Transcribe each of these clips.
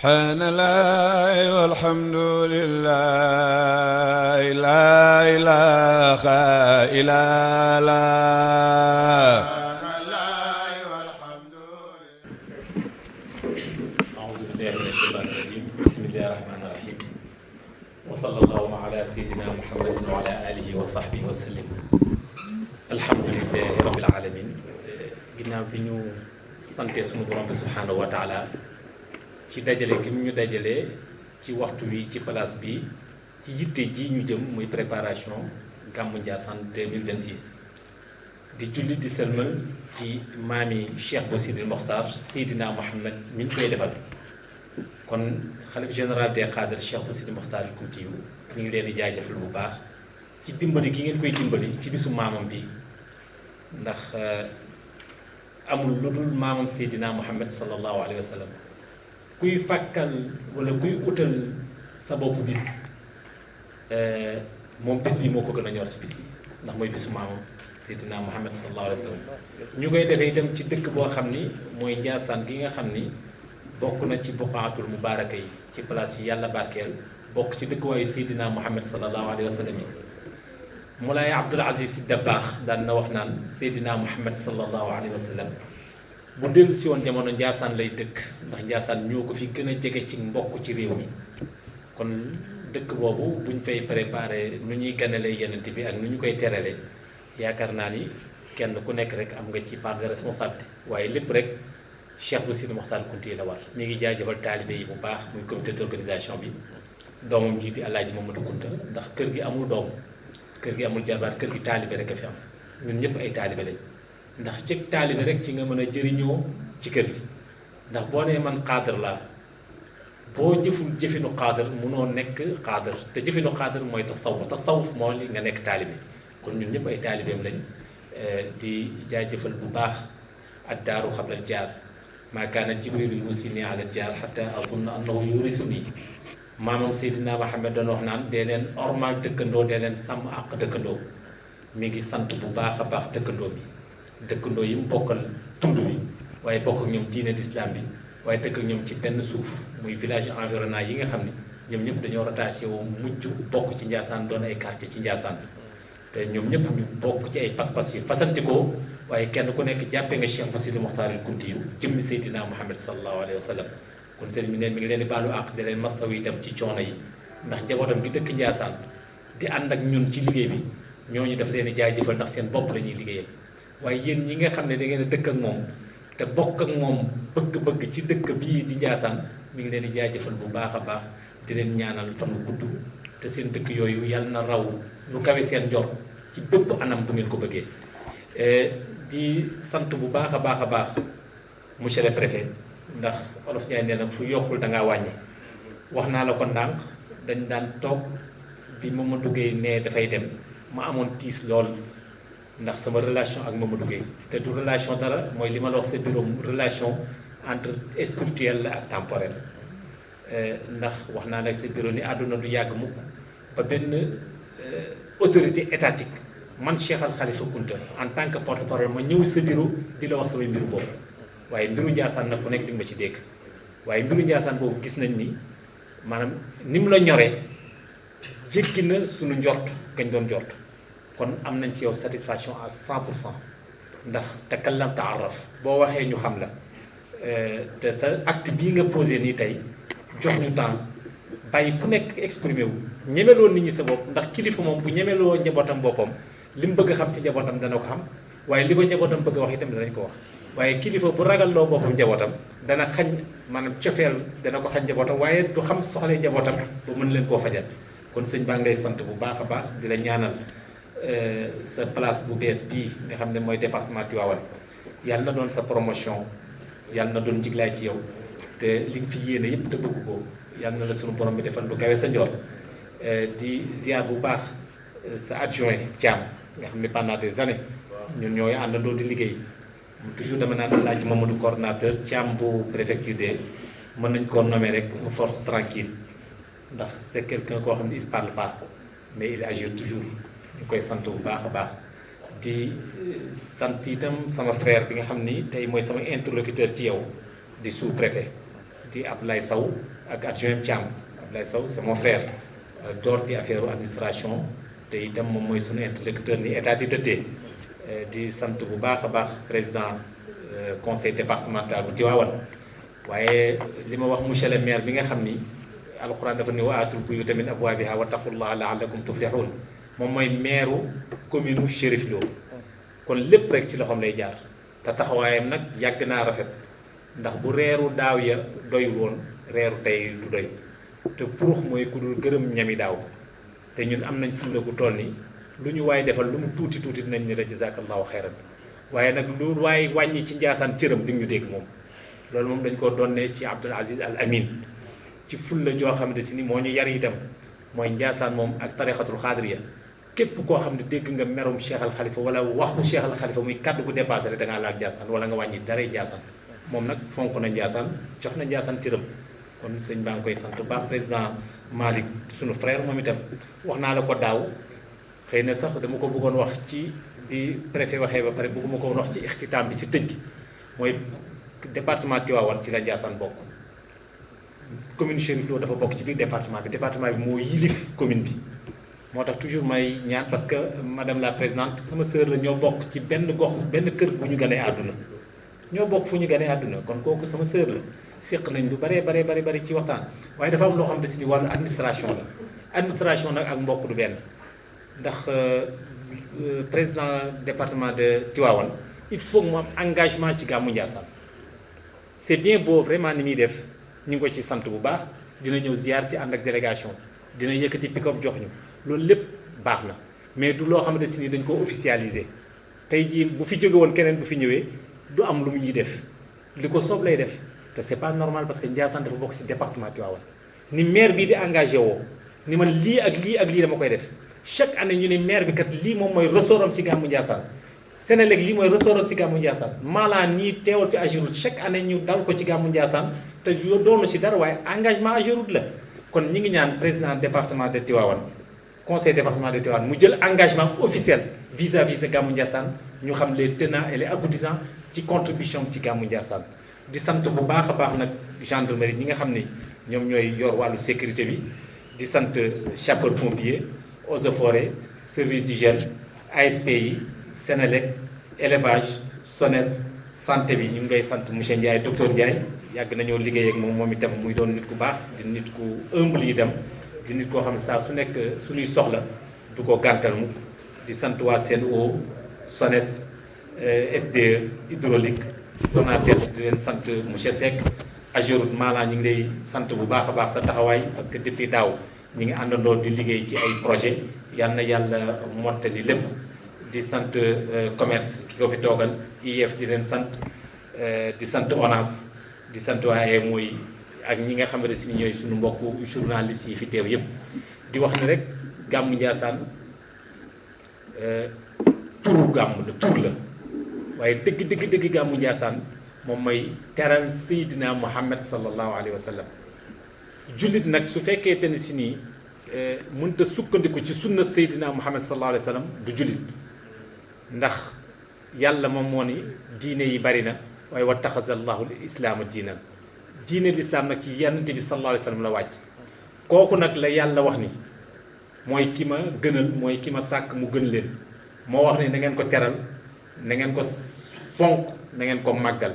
subhanallah walhamdulillah la ilaha illallah a'uuzu billahi mina shaytaani rajiim bismillahi rahmaani rahiim wa sallallahu ala sayyidina muhammadin wa ala alihi wa sahbihi wa sallim alhamdulillahi rabbil alamin ginnaaw bi ñu sante sunu borom bi subhaanahu wa taala ci dajale gi ñu dajalee ci waxtu wi ci place bi ci yitte ji ñu jëm muy préparation gàmmu Ndiassane 2026 di julli di sëlmal ci maami Cheikh Bou Sidil Mokhtar Seydina Mohamed mi ñu koy defal kon xalif général des cadres Cheikh Bou Sidil Mokhtar Kounti yu ñu ngi leen di jaajëfal bu baax ci dimbali gi ngeen koy dimbali ci bisu maamam bi ndax amul lu dul maamam Seydina Mohamed sallallahu alayhi wa sallam kuy fàkkal wala kuy utal sa bopp bis moom bis bi moo ko gën a ñor ci bis yi ndax mooy bisu maamam Seydina Mohamed sallallahu alayhi wa sallam ñu koy defee itam ci dëkk boo xam ni mooy Ndiassane gi nga xam ni bokk na ci buqaatul mubaaraka yi ci place yi yàlla barkeel bokk ci dëkkuwaayu Seydina Mohamed sallallahu alayhi wa sallam yi Moulay Abdoul Aziz Sy Dabakh daan na wax naan Seydina Mohamed sallallahu alayhi wa sallam bu dellu si woon jamono Ndiassane lay dëkk ndax Ndiassane ñoo ko fi gën a jege ci mbokk ci réew mi kon dëkk boobu buñ fay préparé nu ñuy ganalee yenent bi ak nu ñu koy terale yaakaar naa ni kenn ku nekk rek am nga ci part de responsabilité waaye lépp rek Cheikh Bou Sidil Mokhtar Kounti la war mi ngi jaajëfal taalibe yi bu baax muy comité d'organisation bi doomam ji di Alaaji Mamadou Kounta ndax kër gi amul doom kër gi amul jarbaat kër gi taalibe rek a fi am ñun ñëpp ay taalibe lañ ndax ci taalibe rek ci nga mën a jëriñoo ci kër gi ndax boo nee man xaadar laa boo jëful jëfinu xaadar munoo nekk xaadar te jëfinu xaadar mooy tasawuf moo li nga nekk taalibe kon ñun ñëpp ay taalibeem lañ di jaajëfal bu baax ak daaru xablal jaar maa kaana jibrilu yusini ala jaar xata azunna annahu yurisuni maamam Seydina Mohamed doon wax naan dee leen ormal dëkkandoo dee leen sàmm àq dëkkandoo mi ngi sant bu baax a baax dëkkandoo bi dëkkandoo yi mu bokkal tund bi waaye bokk ak ñoom diine l'islam bi waaye dëkk ak ñoom ci benn suuf muy village environnant yi nga xam ne ñoom ñëpp dañoo rattaché wu mujj bokk ci Ndiassane doon ay quartier ci Ndiassane te ñoom ñëpp ñu bokk ci ay pas-pas yi fasantikoo waaye kenn ku nekk jàppee nga Cheikh Bou Sidil Mokhtar Kounti yu jëmmi Seydina Mohamed sallallahu alayhi wa sallam kon sëriñ bi neen mi ngi leen di baalu àq di leen masawu itam ci coono yi ndax njabootam gi dëkk Ndiassane di ànd ak ñun ci liggéey bi ñooñu daf leen di jaajëfal ndax seen bopp la ñuy liggéeyal waaye yéen ñi nga xam ne da ngeen a dëkk ak moom te bokk ak moom bëgg-bëgg ci dëkk bii di Ndiassane mi ngi leen di jaajëfal bu baax a baax di leen ñaanal fan bu gudd te seen dëkk yooyu yàlla na raw lu kawe seen jot ci bépp anam bu ngeen ko bëggee di sant bu baax a baax a baax monsieur le préfet ndax olof Ndiaye nee na fu yokkul da ngaa wàññi wax naa la ko ndànk dañ daan toog bi Mamadou Gueye ne dafay dem ma amoon tiis lool ndax sama relation ak Mamadou Gueye te du relation dara mooy li ma la wax sa bureau relation entre spirituel la ak temporel ndax wax naa nag sa bureau ni àdduna du yàgg mukk ba benn autorité étatique man Cheikh Al Khalifa Kounta en tant que porte-parole ma ñëw sa bureau di la wax samay mbiru boobu waaye mbiru Ndiassane nag ku nekk di nga ma ci dégg waaye mbiru Ndiassane boobu gis nañ ni maanaam ni mu la ñoree jéggi na suñu njort kañ doon njort kon am nañ ci yow satisfaction à 100% ndax takallam taaraf boo waxee ñu xam la te sa acte bii nga posé nii tey jox ñu temps bàyyi ku nekk exprimé wu ñemeloo nit ñi sa bopp ndax kilifa moom bu ñemeloo njabootam boppam li mu bëgg a xam si njabootam dana ko xam waaye li ko njabootam bëgg a wax itam danañ ko wax waaye kilifa bu ragal loo boppam njabootam dana xañ maanaam cofeel dana ko xañ njabootam waaye du xam soxla njabootam ba mën leen koo fajal kon sëñ baa ngay sant bu baax a baax di la ñaanal sa place bu bees bii nga xam ne mooy département Tivaouane yàlla na doon sa promotion yàlla na doon njiglaay ci yow te li nga fi yéene yëpp te bëgg ko yàlla na la sunu borom bi defal lu kawe sa njoor di ziar bu baax sa adjoint Thiam nga xam ne pendant des années ñun ñooy àndandoo di liggéey toujours dama naan Alaaji Mamadou coordonnateur Thiam bu préfecture de mën nañ koo nommer rek une force tranquille ndax c'est quelqu'un koo xam ne il parle pas mais il agit toujours ñu koy sant bu baax a baax di sant itam sama frère bi nga xam ni tey mooy sama interlocuteur ci yow di sous-préfet di Abdoulaye Sow ak adjoint Thiam. Abdoulaye Sow c'est mon frère door di affaire administration te itam moom mooy suñu interlocuteur ni état di tëddee di sant bu baax a baax président conseil départemental bu Tivaouane waaye li ma wax monsieur le maire bi nga xam ni alxuraan dafa ni wa aatul buyuuta min abwaabihaa wattaqullaha la'allakum tuflihun moom mooy maire commune Chérif Lo kon lépp rek ci loxoom lay jaar te taxawaayam nag yàgg naa rafet ndax bu reeru daaw ya doyul woon reeru tey du doy te purux mooy ku dul gërëm ñami daaw te ñun am nañ fulla gu toll ni lu ñu waay defal lu mu tuuti tuuti dinañ ne la jazakallahu xayran waaye nag lu waay wàññi ci njaasaan cëram di ñu dégg moom loolu moom dañ ko doonne ci Abdoul Aziz Al Amin ci fulla joo xamante si ni moo ñu yar itam mooy njaasaan moom ak tarixatul xaadiriya képp koo xam ne dégg nga merum Cheikh Al Khalifa wala waxu Cheikh Al Khalifa muy kaddu gu dépassé rek da ngaa laal njaasaan wala nga wàññi daray njaasaan moom nag fonk na njaasaan jox na njaasaan cëram kon sëñ baa ngi koy sant bu baax président Malick sunu frère moom itam wax naa la ko daaw xëy na sax dama ko bëggoon wax ci bi préfet waxee ba pare bëgguma ko woon wax ci ixtitaam bi si tëj gi mooy département Tivaouane ci la Ndiassane bokk commune Chérif Lo dafa bokk ci biir département bi moo yilif commune bi moo tax toujours may ñaan parce que madame la présidente sama sœur la ñoo bokk ci benn gox benn kër bu ñu gënee àdduna ñoo bokk fu ñu gënee àdduna kon kooku sama sœur la séq nañ lu bari ci waxtaan waaye dafa am loo xam ne si ni wàllu administration la administration nag ak mbokk du benn ndax président département de Tivaouane il faut mu am engagement ci gàmmu Ndiassane c'est bien beau vraiment ni muy def ñu ngi ko ci sant bu baax dina ñëw ziar si ànd ak délégation dina yëkkati pick-up jox ñu loolu lépp baax na mais du loo xamante si ni dañ ko officialiser tey jii bu fi jóge woon keneen bu fi ñëwee du am lu mu ñuy def li ko soob lay def te c'est pas normal parce que Ndiassane dafa bokk si département Tivaouane ni maire bii di engagé woo ni man lii ak lii dama koy def chaque année ñu ne maire bi kat lii moom mooy ressortam si gàmmu Ndiassane Sénélec lii mooy ressortam si gàmmu Ndiassane maalaan ñii teewal fi Ageroute chaque année ñu dal ko ci gàmmu Ndiassane te yoo doonu si dara waaye engagement Ageroute la kon ñi ngi ñaan président département de Tivaouane conseil département de Tivaouane mu jël engagement officiel vis-à-vis sa gàmmu Ndiassane ñu xam les tenants et les aboutissants ci contribution ci gàmmu Ndiassane di sant bu baax a baax nag gendarmerie ñi nga xam ni ñoom ñooy yor wàllu sécurité bi di sant sapeur pompier eaux et forêts service d'hygiène ASP yi Sénélec élevage SONES santé bi ñu ngi koy sant monsieur Ndiaye docteur Ndiaye yàgg nañoo liggéey ak moom itam muy doon nit ku baax di nit ku humble itam di nit koo xam ne saa su nekk suñuy soxla du ko gàntal mu di sant waa Sen'Eau SONES SDE hydraulique Sonatel di leen sant monsieur Seck Ageroute maanaam ñu ngi lay sant bu baax a baax sa taxawaay parce que depuis daaw ñu ngi àndandoo di liggéey ci ay projet yal na yàlla mottali lépp di sant commerce ki ko fi toogal IEF di leen sant di sant ONAS di sant waaye mooy ak ñi nga xamante si ñooy suñu mbokku journalistes yi fi teew yépp di wax ne rek gàmmu Ndiassane turu gàmm la tur la waaye dëgg gàmmu Ndiassane moom mooy teral Seydina Muhammad sallallahu alayhi wa sallam jullit nag su fekkee te ne si nii mënta sukkandiku ci sunna Seydina Muhammad sallallahu alayhi wa sallam du jullit ndax yàlla moom moo ni diine yi bari na waaye wa taxaza allahu islaama diinan diine lislaam nag ci yonent bi sallallahu alayhi wa sallam la wàcc kooku nag la yàlla wax ni mooy ki ma gënal mooy ki ma sàkk mu gën leen moo wax ni na ngeen ko teral na ngeen ko fonk na ngeen ko màggal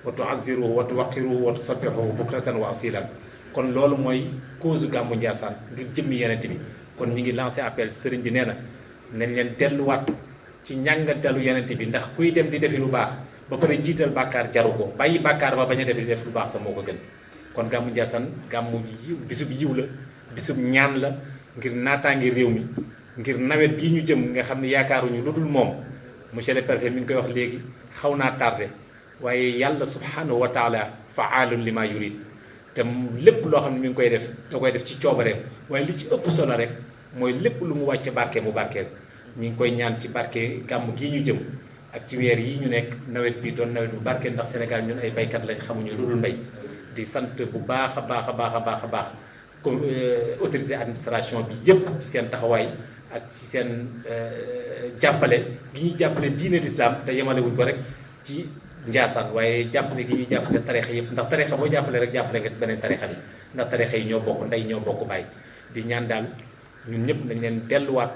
wa tu'azziruhu wa tuwaqqiruhu wa tusabbihuhu bukratan wa asilan kon loolu mooy cause gàmmu Ndiassane ngir jëmmi yonent bi kon ñi ngi lancé appel sëriñ bi nee na nañ leen delluwaat ci njàngatalu yonent bi ndax kuy dem di defi lu baax ba pare jiital bàkkaar jaru ko bàyyi bàkkaar ba bañ a def lu baax sax moo ko gën kon gàmmu Ndiassane gàmmu yiw bisub yiw la bisub ñaan la ngir naataange réew mi ngir nawet bii ñu jëm nga xam ne yaakaaruñu lu dul moom monsieur le préfet mi ngi koy wax léegi xaw naa tardé waaye yàlla subhanahu wa taala faalun lima yurid te lépp loo xam ne mi ngi koy def da koy def ci coobareem waaye li ci ëpp solo rek mooy lépp lu mu wàcce barke mu barkeel ñi ngi koy ñaan ci barke gàmm gii ñu jëm ak ci weer yi ñu nekk nawet bi doon nawet bu barkeel ndax Sénégal ñun ay baykat lañ xamuñu lu dul mbay di sant bu baax a baax comme autorité administration bi yépp ci seen taxawaay ak ci seen jàppale gi ñuy jàppale diine l'islam te yemale wuñ ko rek ci Njaasaan waaye jàppale gi ñuy jàppale tarixa yëpp ndax tarixa boo jàppale rek jàppale nga beneen tarixa bi ndax tarixa yi ñoo bokk ndey ñoo bokk baay di ñaan daal ñun ñëpp nañ leen delluwaat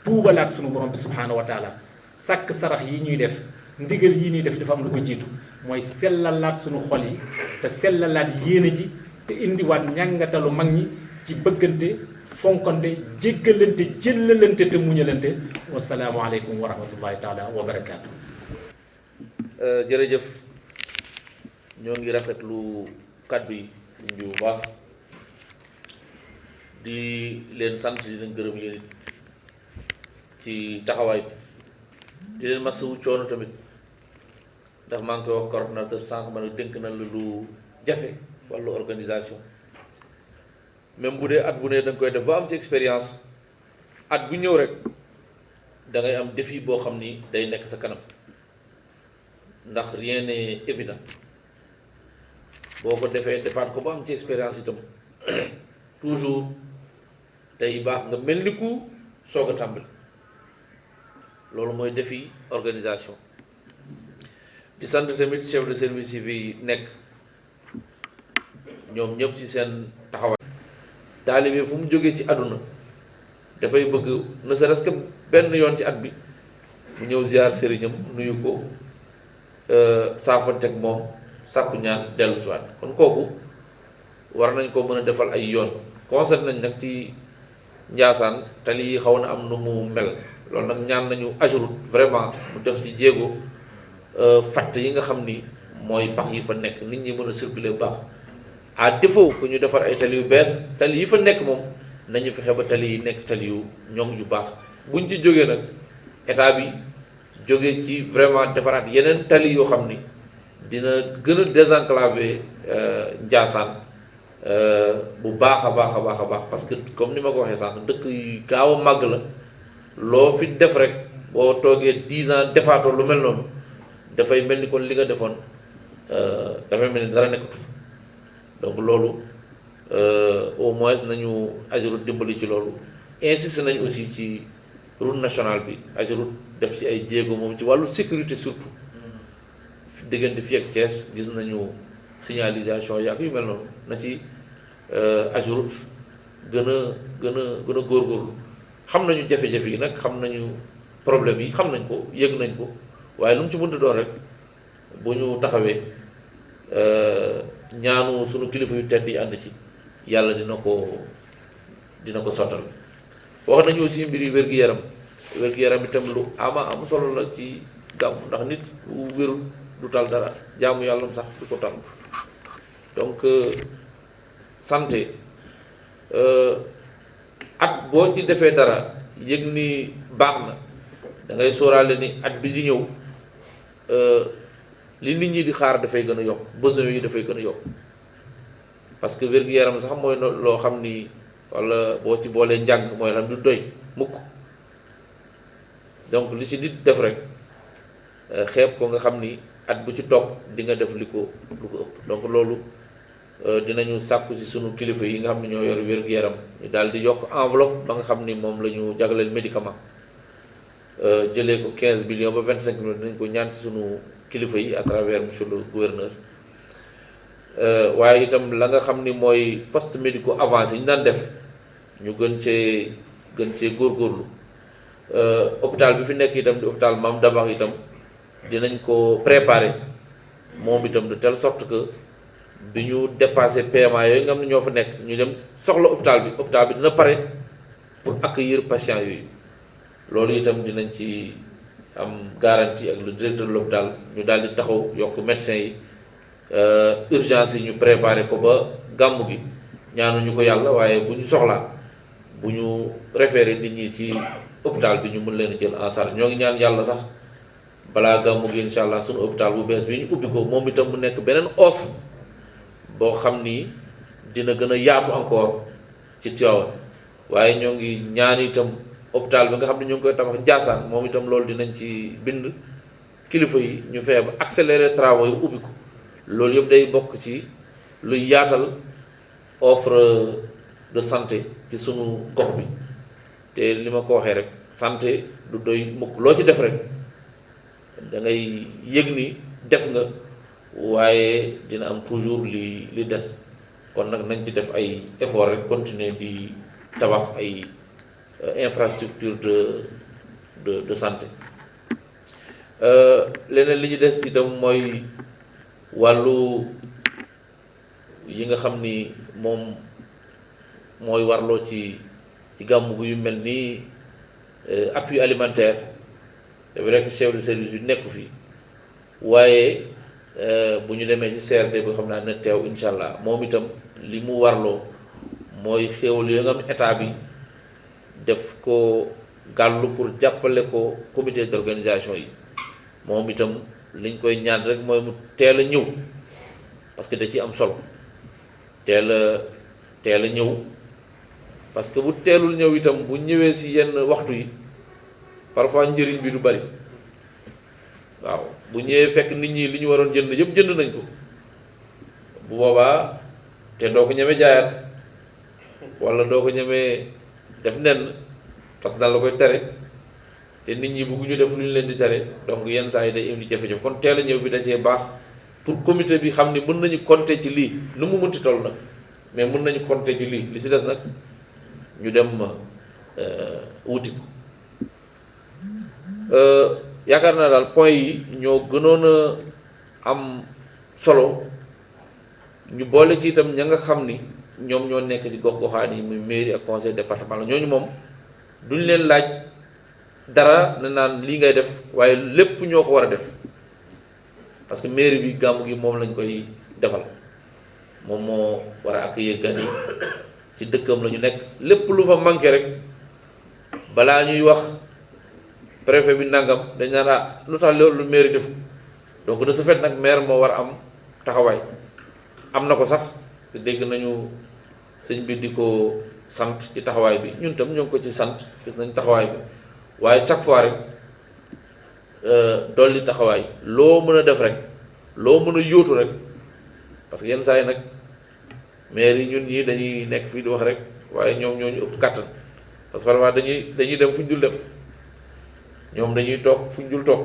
tuubalaat suñu borom bi subhaanahu wa taala sàkk sarax yi ñuy def ndigal yi ñuy def dafa am lu ko jiitu mooy sellalaat suñu xol yi te sellalaat yéene ji te indiwaat ñàngatalu mag ñi ci bëggante fonkante jéggalante jëllalante te muñalante wasalaamu aleykum wa rahmatullahi taala wa barakaatu. jërëjëf ñoo ngi rafetlu kàddu yi suñ bi bu baax di leen sant di leen gërëm yéen ci taxawaay di leen masawu coono tamit ndax maa ngi koy wax coordonnateur sànq ma ne dénk na la lu jafe wàllu organisation même bu dee at bu ne da nga koy def ba am si expérience at bu ñëw rek da ngay am défi boo xam ni day nekk sa kanam ndax rien n'est évident boo ko defee defaat ko ba am ci expérience itam toujours tey baax nga mel ni ku soog a tàmbali loolu mooy défi organisation di sant tamit chef de service yi fi nekk ñoom ñëpp ci seen taxawaay. taalibe fu mu jógee ci àdduna dafay bëgg ne serait-ce que benn yoon ci at bi mu ñëw ziar sëriñam nuyu ko saafanteeg moom sàkku ñaan dellu si waat kon kooku war nañ ko mën a defal ay yoon conseil nañ nag ci Njaasaan tali yi xaw na am nu mu mel loolu nag ñaan nañu Ageroute vraiment mu def si jéego fatt yi nga xam ni mooy pax yi fa nekk nit ñi mën a circuler bu baax à défaut que ñu defar ay tali yu bees tali yi fa nekk moom nañu fexe ba tali yi nekk tali yu ñoŋ yu baax buñ ci jógee nag état bi jógee ci vraiment defaraat yeneen tali yoo xam ni dina gën a désenclaver Njaasaan bu baax a baax a baax a baax parce que comme ni ma ko waxee sànq dëkk yu gaaw a màgg la loo fi def rek boo toogee 10 ans defaatoo lu mel noonu dafay mel ni kon li nga defoon dafay mel ni dara nekkatu fa donc loolu au moins nañu Ageroute dimbali ci loolu insisté nañ aussi ci route nationale bi Ageroute def ci ay jéego moom ci wàllu sécurité surtout diggante fii ak Thiès gis nañu signalisation yaak yu mel noonu na ci Ageroute gën a góorgóorlu xam nañu jafe-jafe yi nag xam nañu problème yi xam nañ ko yëg nañ ko waaye lu mu ci mënta doon rek bu ñu taxawee ñaanu sunu kilifa yu tedd yi ànd ci yàlla dina ko sottal wax nañu aussi mbir yi wér-gu-yaram itam lu ama am solo la ci gàmm ndax nit bu wérul du tal dara jaamu yàlla sax du ko tal donc santé at boo ci defee dara yëg ni baax na da ngay sóoraale ni at bi di ñëw li nit ñi di xaar dafay gën a yokk besoin yi dafay gën a yokk parce que wér-gu-yaram sax mooy loo xam ni walla boo ci boolee njàng mooy xam du doy mukk donc li ci nit def rek xeeb ko nga xam ni at bu ci topp di nga def lu ko ëpp donc loolu dinañu sàkku ci sunu kilifa yi nga xam ne ñoo yor wér-gu-yaram ñu daal di yokk enveloppe ba nga xam ni moom la ñu jagleel médicament jëlee ko 15 millions ba 25 millions dinañ ko ñaan ci sunu kilifa yi à travers monsieur le gouverneur waaye itam la nga xam ni mooy poste médico avancé yi ñu daan def ñu gën cee góorgóorlu hôpital bi fi nekk itam di hôpital Mame Dabakh itam dinañ ko préparer moom itam de telle sorte que bi ñu dépassé PMA yooyu nga xam ne ñoo fa nekk ñu dem soxla hôpital bi dina pare pour accueillir patients yooyu loolu itam dinañ ci am garantie ak le directeur de l'hôpital ñu daal di taxaw yokk médecins yi urgence yi ñu préparer ko ba gàmmu gi ñaanuñu ko yàlla waaye bu ñu soxlaa bu ñu référé nit ñi ci hôpital bi ñu mën leen jël en charge ñoo ngi ñaan yàlla sax balaa gàmmu gi incha allah suñu hôpital bu bees bi ñu ubbi ko moom itam mu nekk beneen offre boo xam ni dina gën a yaatu encore ci Tivaouane waaye ñoo ngi ñaan itam hôpital bi nga xam ne ñoo ngi koy tabax Ndiassane moom itam loolu dinañ ci bind kilifa yi ñu fexe ba accélérer travaux yi ubbi ko loolu yëpp day bokk ci luy yaatal offre de santé ci sunu gox bi te li ma ko waxee rek santé du doy mukk loo ci def rek da ngay yëg ni def nga waaye dina am toujours li des kon nag nañ ci def ay effort rek continuer di tabax ay infrastructure de santé leneen li ñu des itam mooy wàllu yi nga xam ni moom mooy warloo ci gàmmu gu yu mel nii appui alimentaire c'est vrai que chef de service bi nekku fi waaye bu ñu demee ci CRD bi xam naa ne teew incha allah moom itam li mu warloo mooy xéewal yoo nga am état bi def ko gàllu pour jàppale ko comité d'organisation yi moom itam liñ koy ñaan rek mooy mu teel a ñëw parce que da ci am solo teel a ñëw parce que bu teelul ñëw itam bu ñëwee si yenn waxtu yi parfois njëriñ bi du bari waaw bu ñëwee fekk nit ñi li ñu waroon jënd yëpp jënd nañ ko bu boobaa te doo ko ñemee jaayaat wala doo ko ñemee def nenn parce que daal la koy tere te nit ñi bëgguñu def lu ñu leen di tere donc yenn saa yi day indi jafe-jafe kon teel a ñëw bi da cee baax pour comité bi xam ni mën nañu compter ci lii nu mu mënti toll nag mais mën nañu compter ci lii li si des nag ñu dem wuti ko yaakaar naa daal point yi ñoo gënoon a am solo ñu boole ci itam ña nga xam ni ñoom ñoo nekk ci gox-goxaan yi muy mairie ak conseil départemental ñooñu moom duñ leen laaj dara ne naan lii ngay def waaye lépp ñoo ko war a def parce que mairie bi gàmmu gi moom lañ koy defal moom moo war a accueillir gan yi ci dëkkam la ñu nekk lépp lu fa manqué rek balaa ñuy wax préfet bi nangam dañ naan lu tax loolu mairie def donc de ce fait nag maire moo war a am taxawaay am na ko sax parce que dégg nañu sëñ bi di ko sant ci taxawaay bi ñun tam ñoo ngi ko ci sant gis nañ taxawaay bi waaye chaque fois rek dolli taxawaay loo mën a def rek loo mën a yóotu rek parce que yenn saa yi nag maire yi ñun ñii dañuy nekk fii di wax rek waaye ñoom ñoo ñu ëpp kàttan parce que vraiment dañuy dem fu ñu dul dem ñoom dañuy toog fu ñu dul toog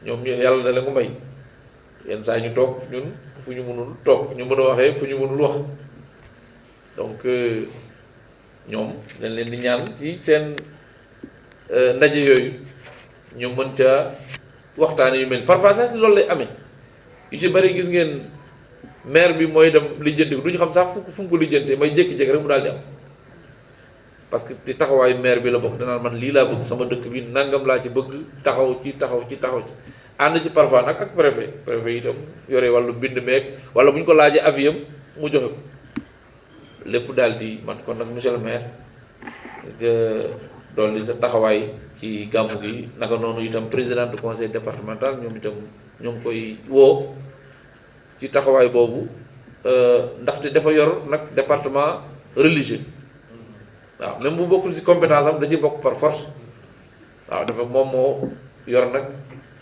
ñoom ñu yàlla da leen ko may yenn saa yi ñu toog ñun fu ñu mënul toog ñu mën a waxee fu ñu mënul wax donc ñoom dañ leen di ñaan ci seen ndaje yooyu ñu mën ca waxtaane yu mel parfois sax loolu lay amee yu ci bari gis ngeen maire bi mooy dem lijjanti ko du ñu xam sax fu mu ko lijjantee may jékki-jékki rek mu daal di am parce que ci taxawaayu maire bi la bokk danaan man lii laa bëgg sama dëkk bi nangam laa ci bëgg taxaw ci ànd ci parfois nag ak préfet itam yore wàllu bind meeg wala bu ñu ko laajee aviam mu joxe ko lépp daal di man kon nag monsieur le maire doon li sa taxawaay ci gàmmu gi naka noonu itam président du conseil départemental ñoom itam ñoo ngi koy woo ci taxawaay boobu ndaxte dafa yor nag département religieux waaw même bu bokkul ci compétence am da ci bokk par force waaw dafa moom moo yor nag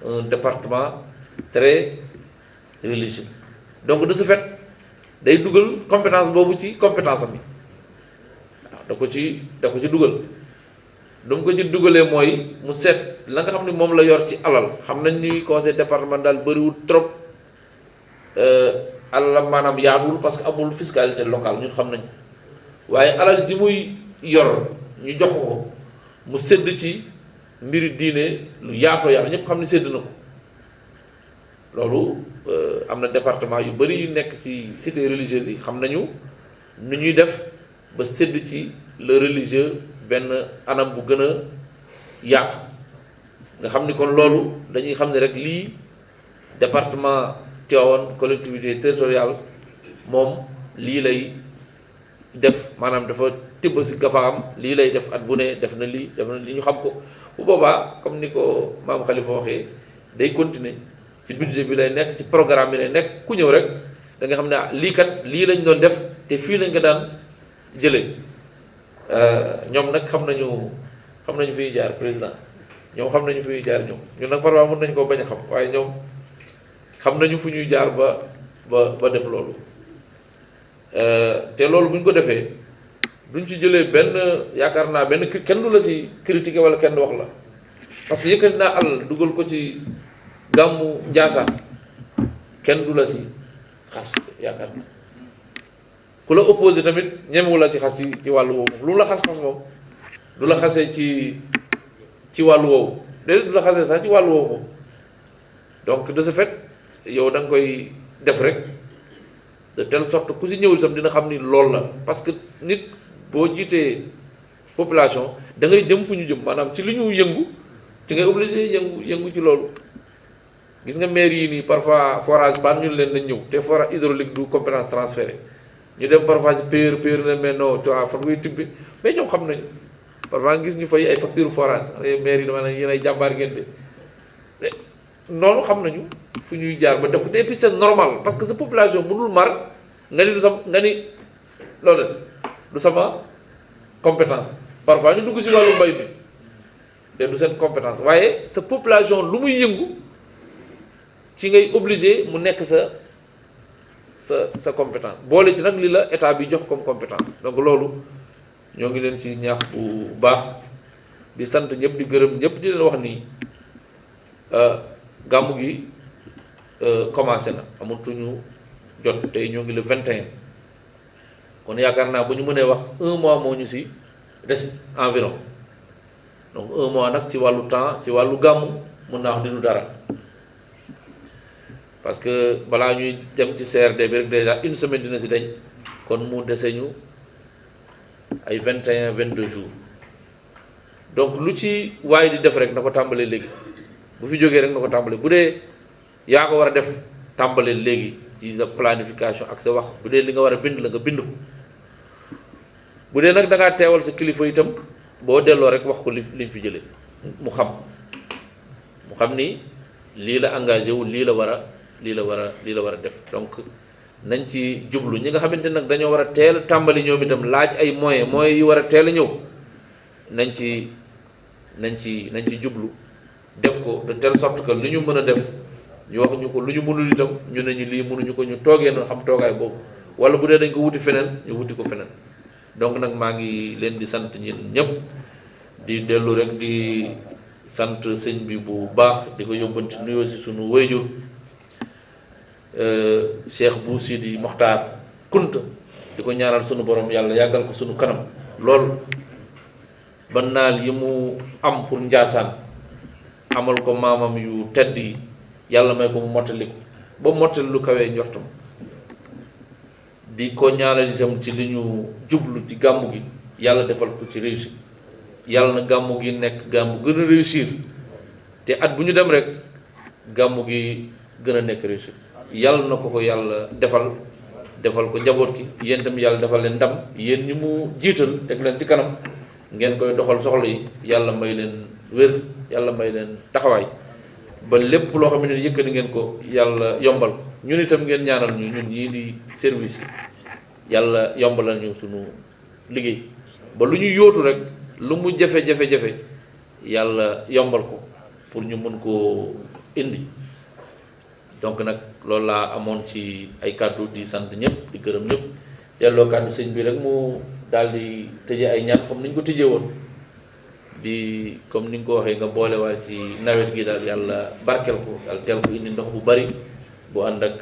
un département très religieux donc de ce fait day dugal compétence boobu ci compétence am yi waaw da ko ci dugal du mu ko ci dugalee mooy mu seet la nga xam ne moom la yor ci alal xam nañ ni conseil départemental bëriwul trop alal maanaam yaatuwul parce que amul fiscalité locale ñun xam nañ waaye alal ji muy yor ñu jox ko mu sédd ci mbiri diine lu yaatoo yaatu ñëpp xam ne sédd na ko loolu am na département yu bëri yu nekk ci cité religieuse yi xam nañu nu ñuy def ba sédd ci le religieux benn anam bu gën a yaatu nga xam ni kon loolu dañuy xam ne rek lii département Tivaouane collectivité territoriale moom lii lay def maanaam dafa tibb si gafaam lii lay def at bu ne def na lii ñu xam ko bu boobaa comme ni ko maam Khalifa waxee day continuer ci budget bi lay nekk ci programme bi lay nekk ku ñëw rek da nga xam ne lii kat lii lañ doon def te fii lañ ko daan jëlee ñoom nag xam nañu fi ñuy jaar président ñoom xam nañu fi ñuy jaar ñun nag parfois mën nañu koo bañ a xam waaye ñoom xam nañu fu ñuy jaar ba def loolu te loolu bu ñu ko defee duñ ci jëlee benn yaakaar naa benn kenn du la ci critiquer wala kenn du wax la parce que yëkkati naa àll dugal ko ci gàmmu Njaasaan kenn du la si xas yaakaar na ku la opposé tamit ñemewu la si xas ci wàllu woowu lu la xas moom du la xasee ci wàllu woowu déedéet du la xasee sax ci wàllu woowu moom donc de ce fait yow da nga koy def rek de telle sorte ku si ñëwul sam dina xam ni loolu la parce que nit boo jiitee population da ngay jëm fu ñu jëm maanaam ci li ñu yëngu ci ngay obligé yëngu ci loolu gis nga maire yi nii parfois forage baan ñu leen nañ ñëw te forage hydraulique du compétence transférée ñu dem parfois si payeur na mais non tu vois fan ngay tibbi mais ñoom xam nañu parfois gis ñu fay ay facture forage maire yi dama ne yéen ay jàmbaar ngeen de noonu xam nañu fu ñuy jaar ba def ko te et puis c'est normal parce que sa population mënul mar nga ni du sama nga ni loolu du sama compétence parfois ñu dugg si wàllu mbay mi te du seen compétence waaye sa population lu muy yëngu ci ngay obligé mu nekk sa compétence boole ci nag li la état bi jox comme compétence donc loolu ñoo ngi leen ci ñaax bu baax di sant ñëpp di gërëm ñëpp di leen wax ni gàmmu gi commencé na amatuñu jot tey ñoo ngi le 21 kon yaakaar naa bu ñu mënee wax 1 mois moo ñu si des environ donc 1 mois nag ci wàllu temps ci wàllu gàmmu mën naa wax di du dara parce que balaa ñuy dem ci CRD bi rek déjà une semaine dina si dañ kon mu dese ñu ay 21 22 jours donc lu ci waaye di def rek na ko tàmbalee léegi bu fi jógee rek na ko tàmbalee bu dee yaa ko war a def tàmbalee léegi ci sa planification ak sa wax bu dee li nga war a bind la nga bind ko bu dee nag da ngaa teewal sa kilifa itam boo delloo rek wax ko liñ fi jëlee mu xam ni lii la engagé wu lii la war a def donc nañ ci jublu ñi nga xamante nag dañoo war a teel a tàmbali ñoom itam laaj ay moyens yi war a teel a ñëw nañ ci jublu def ko de telle sorte que li ñu mën a def ñu wax ñu ko lu ñu mënul itam ñu ne ñu lii mënuñu ko ñu toogee noonu xam toogaay boobu wala bu dee dañ ko wuti feneen ñu wuti ko feneen donc nag maa ngi leen di sant ñun ñëpp di dellu rek di sant sëñ bi bu baax di ko yóbbanti nuyoo si sunu wayjur Cheikh Bou Sidi Mokhtar Kunta di ko ñaanal sunu borom yàlla yàggal ko sunu kanam lool ba naal yi mu am pour Njaasaan amal ko maamam yu tedd yi yàlla may ko mu mottali ko ba mottali lu kawee njortam di ko ñaanal itam ci li ñu jublu ci gàmmu gi yàlla defal ko ci réussite yàlla na gàmmu gi nekk gàmmu gën a réussir te at bu ñu dem rek gàmmu gi gën a nekk réussite yàlla na ko yàlla defal ko njaboot gi yéen itam yàlla defal leen ndam yéen ñi mu jiital teg leen ci kanam ngeen koy doxal soxla yi yàlla may leen wér yàlla may leen taxawaay ba lépp loo xam ne yëkkati ngeen ko yàlla yombal ko ñun itam ngeen ñaanal ñu ñun ñii di service yi yàlla yombalal ñu sunu liggéey ba lu ñu yóotu rek lu mu jafe-jafe yàlla yombal ko pour ñu mën koo indi donc nag loolu laa amoon ci ay kàddu di sant ñëpp di gërëm ñëpp delloo kàddu sëñ bi rek mu daal di tëje ay ñaan comme ni ñu ko tëjee woon di comme ni nga ko waxee nga boole waa ci nawet gi daal yàlla barkeel ko yàlla teel ko indi ndox bu bari bu ànd ak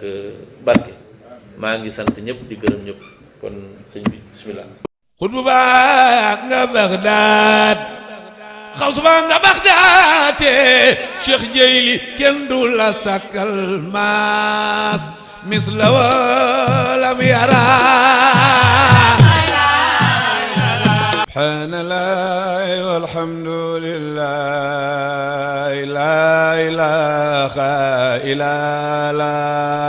barke maa ngi sant ñëpp di gërëm ñëpp kon sëñ bi bismillah xutbu baa nga Bagdaad xawsu baa nga Bagdaate Cheikh Jeyli kenn du la sakkal maas misla walam yara subhaanallaahi walhamdulillaahi laa ilaaha illallaah